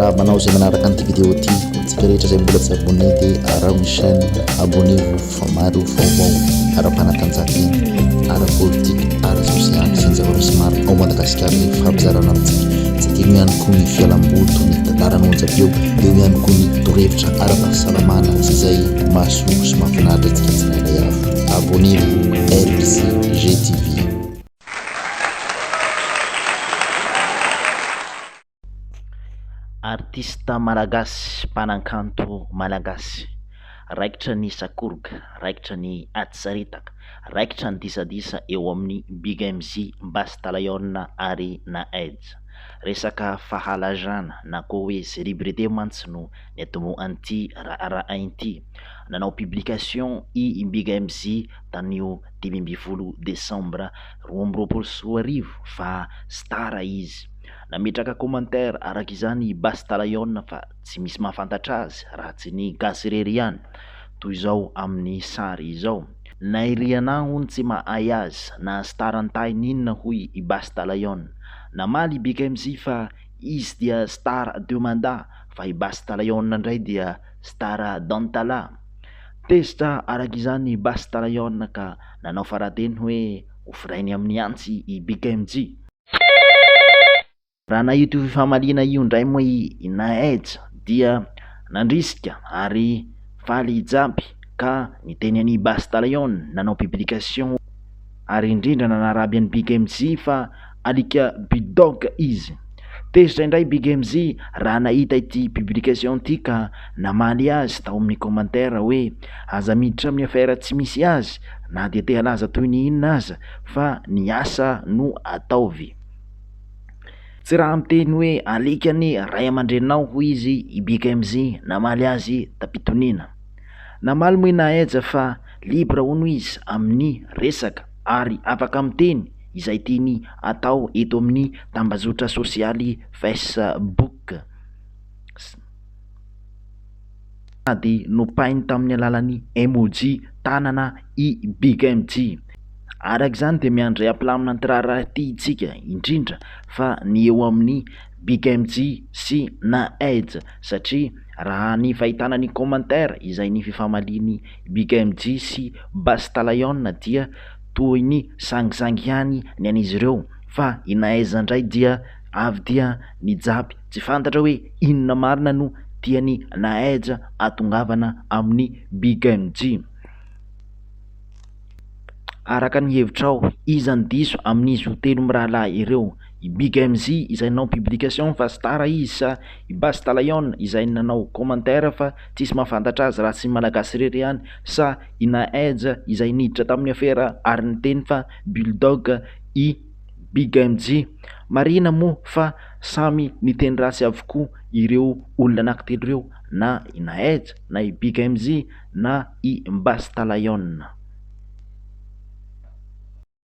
Miarahaba anao izay manaraka an'ity vidéo ity. Ho antsika rehetra izay mbola tsy abonné dia araho ny chaîne, abonnez-vous fa maro vaovao ara-panatanjahantena, ara-politika, ara-sosialy sy ny zava-misy maro ao Madagasikara izay ifampizarana amintsika. Tsy adino ihany koa ny fialamboly toy ny tantarana onjam-peo, eo ihany koa ny torohevitra ara-pahasalamana izay mahasoa sy mahafinaritra antsika tsirairay avy. Abonnez-vous RCG TV. Artista malagasy, mpanakanto malagasy. Raikitra ny sakoroka, raikitra ny ady saritaka, raikitra ny disadisa eo amin'ny Big MZ, Basta Lion ary Naedz. Resaka fahalazana na koa hoe célébrité mantsy no niantombohan'ity raharaha ity. Nanao publication i Big MZ tamin'io 15 desambra 2022 fa star izy. Nametraka commentaire araka izany i Basta Lion fa tsy misy mahafantatra azy raha tsy ny gasy irery ihany. Toy izao amin'ny sary izao. Na i Rihanna hono tsy mahay azy na star an-tahiny inona hoy i Basta Lion. Namaly i Big MZ fa izy dia star de Mada fa i Basta Lion indray dia star d'Antala. Tezitra araka izany i Basta Lion ka nanao farateny hoe hofirainy amin'ny antsy i Big MJ. Raha nahita io fifamaliana io indray moa i Naej dia nandrisika ary faly hijaby ka niteny an'i Basta Lion nanao publication ary indrindra nanaraby an'i Big MZ fa alika bulldog izy. Tezitra indray Big MZ raha nahita ity publication ity ka namaly azy tao amin'ny commentaire hoe aza miditra amin'ny affaire tsy misy azy na dia te halaza toy ny inona aza fa ny asa no ataovy. Tsy raha miteny hoe alika ny ray aman-dreninao hoy izy i Big MZ namaly azy tam-pitoniana. Namaly moa i Naeja fa libre hono izy amin'ny resaka ary afaka miteny izay tiany atao eto amin'ny tambajotra sosialy Facebook. Sady nopainy tamin'ny alalan'ny emoji tanana i Big MJ. Araka izany dia miandry hampilamina an'ity raharaha ity isika, indrindra fa ny eo amin'ny Big MJ sy Naedz satria raha ny fahitana ny commentaire izay ny fifamalian'i Big MJ sy Basta Lion dia toy ny sangisangy ihany ny an'izy ireo fa i Naez indray dia avy dia nijapy tsy fantatra hoe inona marina no tian'i Naez atongavana amin'i Big MJ. Araka ny hevitrao, iza no diso amin'izy ho telo mirahalahy ireo? I Big MZ izay nanao publication fa star izy sa i Basta Lion izay nanao commentaire fa tsisy mahafantatra azy raha tsy ny Malagasy irery ihany sa i Naedz izay niditra tamin'ny afera ary niteny fa bulldog i Big MJ? Marihina moa fa samy niteny ratsy avokoa ireo olona anankitelo ireo na i Naedz na i Big MZ na i Basta Lion.